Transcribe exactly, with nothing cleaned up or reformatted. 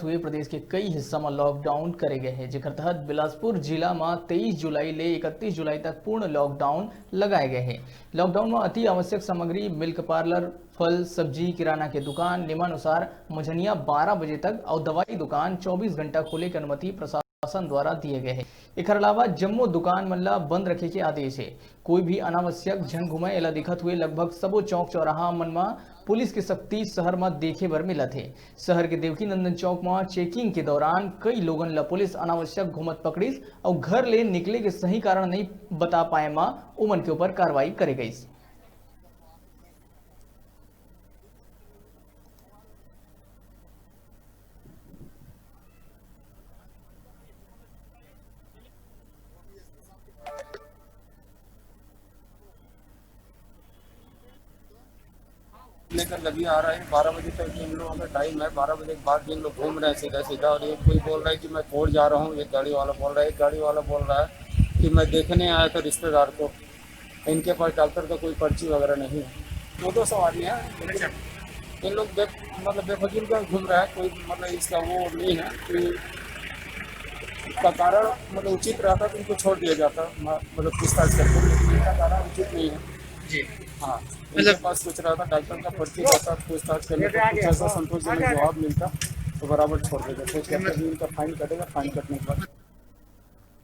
हुए प्रदेश के कई हिस्सा म लॉकडाउन करे गए हे, जेकर तहत बिलासपुर जिला म तेईस जुलाई ले इकतीस जुलाई तक पूर्ण लॉकडाउन लगाए गए हे। लॉकडाउन म अति आवश्यक सामग्री, मिल्क पार्लर, फल, सब्जी, किराना के दुकान, नियमानुसार मंझनिया बारह बजे तक अउ दवाई दुकान चौबीस घंटा खोले के अनुमति प्रशासन द्वारा दिए गए हे। एकर अलावा जम्मो दुकान मन ला बंद रखे के आदेश हे। कोई भी अनावश्यक झन घूमे, एला देखत हुए लगभग सबो चौक चौराहा मन म पुलिस के सख्ती शहर म देखे बर मिलत हे। शहर के देवकी नंदन चौक म चेकिंग के दौरान कई लोगन ल पुलिस अनावश्यक घूमत पकड़िस अउ घर ले निकले के सही कारण नइ बता पाए म उमन के ऊपर कार्रवाई करे गइस। लेकर लगी आ रहा है। बारह बजे तक इन लोगों का टाइम है। बारह बजे के बाद जिन लोग घूम रहे हैं सीधा सीधा, और ये कोई बोल रहा है कि मैं कोर्ट जा रहा हूँ, एक गाड़ी वाला बोल रहा है, एक गाड़ी वाला बोल रहा है कि मैं देखने आया था रिश्तेदार को, इनके पास डॉक्टर का कोई पर्ची वगैरह नहीं है। दो दो सवारी है, लेकिन इन लोग बे, मतलब बेफजूल का घूम रहा है, कोई मतलब इसका वो नहीं है कि का कारण मतलब उचित रहता तो इनको छोड़ दिया जाता, म- मतलब पूछताछ करके, लेकिन इनका कारण उचित नहीं है। जी। हाँ, इनके मतलब पास कुछ रहता, डॉक्टर का पर्ची रहता, पूछताछ करने पर कुछ ऐसा संतोषजनक जवाब मिलता तो बराबर छोड़ देगा। कुछ कहते हैं कि इनका फाइन कटेगा, फाइन कटने के बाद